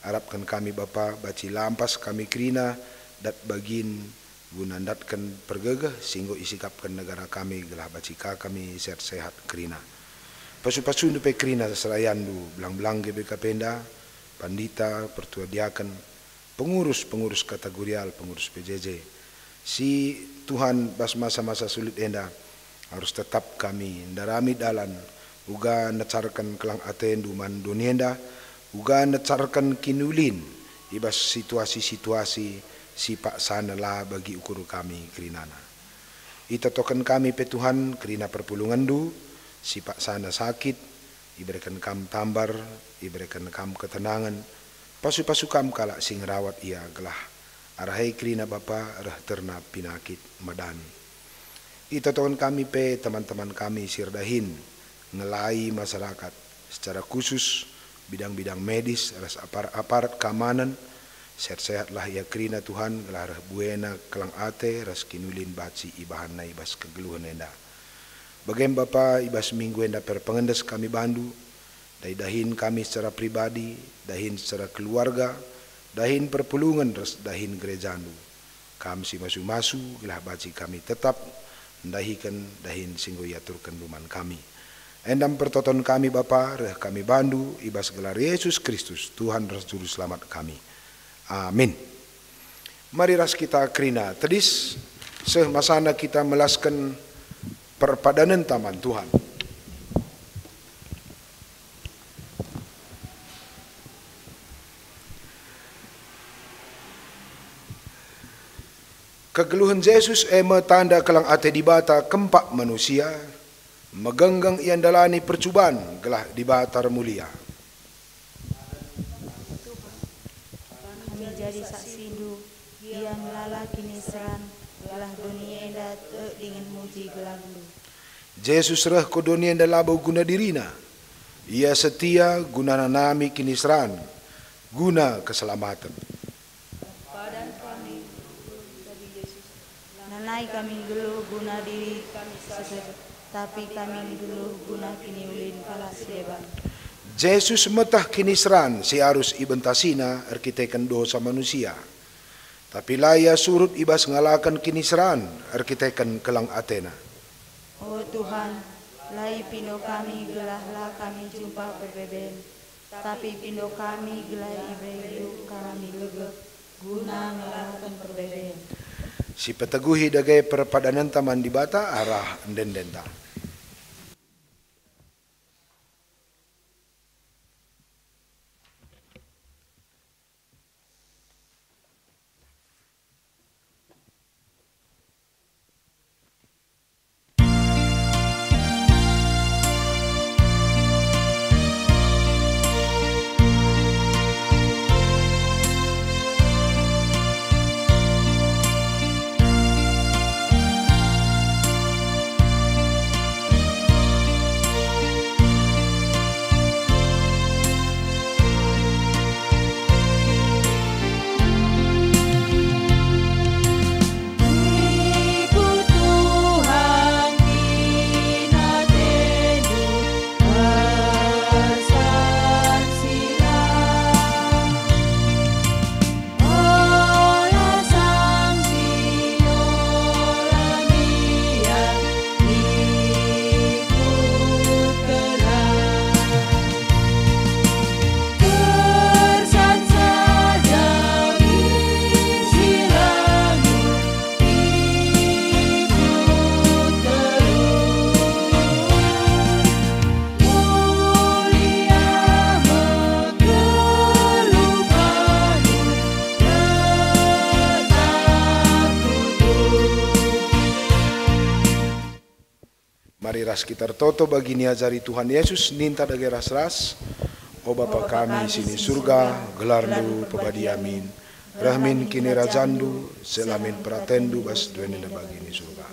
arapken kami Bapa, banci lampas kami kerina, dat bagin, guna ndatken pergegeh si enggo isikapken negara kami gelah banci ka kami sehat-sehat kerina. Pasu-pasundu pe kerina serayandu, belang-belang G B K P enda, pandita, pertua diaken, pengurus-pengurus kategorial, pengurus P J J. Si Tuhan bas masa-masa sulit enda, arus tetap kami ndarami dalan uga necarken kelang atendu man doni enda, uga necarken kiniulin i bas situasi-situasi si paksana la bagi ukur kami kerinana. Itotoken kami pe Tuhan kerina perpulungenndu si paksana sakit, ibereken kam tambar, ibereken kam ketenangen, pasu-pasu kam kalak si ngerawat ia gelah arah e kerina Bapa reh terna pinakit madani. Itotoken kami pe teman-teman kami si erdahin ngelai masyarakat, secara khusus bidang-bidang medis ras apar-aparat keamanan. Sehat-sehatlah ia kerina Tuhan, gelah reh buena kelang ate ras kiniulin banci ibahanna i bas kegeluhen enda. Bagem Bapa, i bas minggu enda perpengendes kami bandu, dahin-dahin kami secara pribadi, dahin secara keluarga, dahin perpulungen ras dahin gerejandu. Kam si masu-masu, gelah banci kami tetap ndahiken dahin si enggo iaturkenndu man kami. Enda me pertoton kami, Bapa, reh kami bandu, i bas gelar Yesus Kristus, Tuhan ras Juru Selamat kami. Amin. Mari ras kita kerina tedis, seh masana kita melasken perpadanenta man Tuhan. Kegeluhen Jesus e me tanda kelang ate Dibata kempak manusia, megenggeng ia ndalani percuban gelah Dibata ermulia. Kami jadi saksindu, ia ngelala kiniseran, gelah doni enda tek dingen muji gelarndu. Jesus reh ku doni enda labo guna dirina. Ia setia guna nanami kiniseran, guna keselamaten. Padan kami, Tuhan Yesus. Lanai kami nggeluh guna diri kami sasep, tapi kami nggeluh guna kiniulin kalak si deban. Jesus meteh kiniseran si arus ibentasina erkiteken dosa manusia. Tapi la ia surut i bas ngalaken kiniseran erkiteken keleng atena. O Tuhan, la ipindo kami gelah la kami jumpa perbeben, tapi pindo kami gelah iberendu kami gegeh guna ngalaken perbeben. Sipeteguhi dage perpadanenta man Dibata arah ende-endenta. Ras kita ertoto bagi niajari Tuhan Yesus ninta dage ras-ras, "O Bapa kami si ni Surga, gelarNdu pebadia min. Reh min kinirajanNdu, seh la min peratenNdu bas duen enda bagi ni Surga.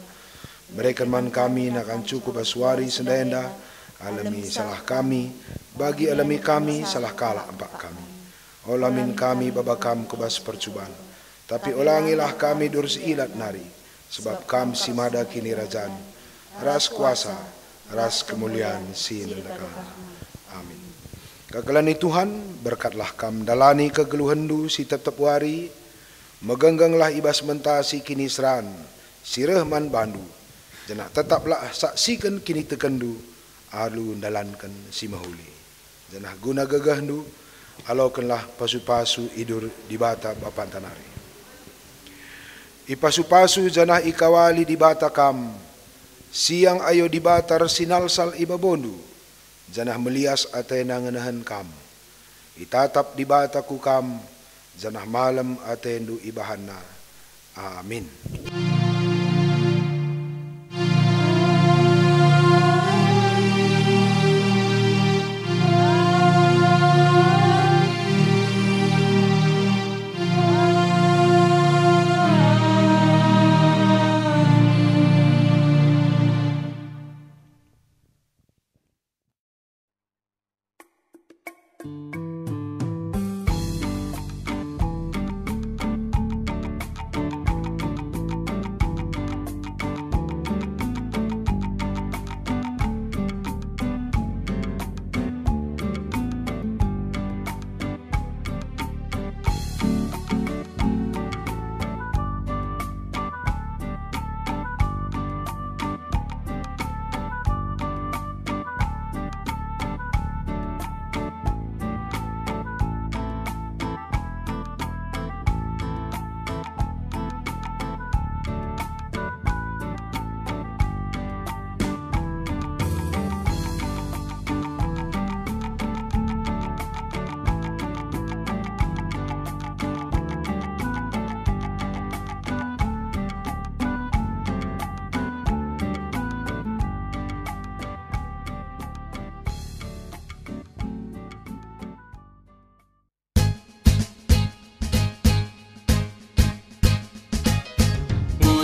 Bereken man kami nakan cukup bas wari si enda-enda, alemi salah kami, bagi alemi kami salah kalak empak kami. Ola min kami baba Kam ku bas percuban, tapi olangilah kami i bas si ilat nari, sebab Kam si mada kinirajan, ras kuasa, ras kemulian si ndelanti. Amin." Kekelengen Tuhan, berkatlah Kam ndalani kegeluhenNdu si tep-tep wari, megenggenglah i bas mentasi kiniseran si reh man baNdu, janah tetaplah saksiken kinitekenNdu alu ndalanken si mehuli. Janah guna gegehNdu, alokenlah pasu-pasu idur Dibata Bapanta nari. Ipasu-pasu janah ikawali Dibata Kam, siang ayo Dibata ersinalsal i baboNdu, janah melias ateNa ngenehen Kam. Itatap Dibata ku Kam, janah malem ateNdu ibahanNa. Amin.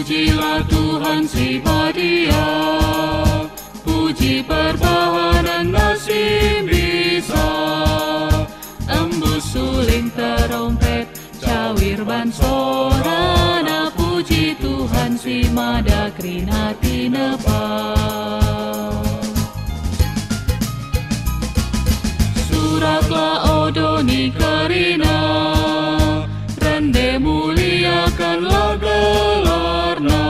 Pujilah Tuhan si badia, puji perbahanenNa si mbisa. Embus suling terompet, cawir ban sorana, puji Tuhan si mada kerina tinepa. Suraklah, o doni kerina, rende muliakanlah gelarNa.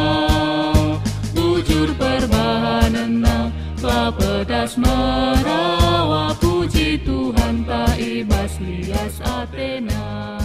Bujur perbahanenNa, la pedas merawa, puji Tuhanta i bas lias ateNa.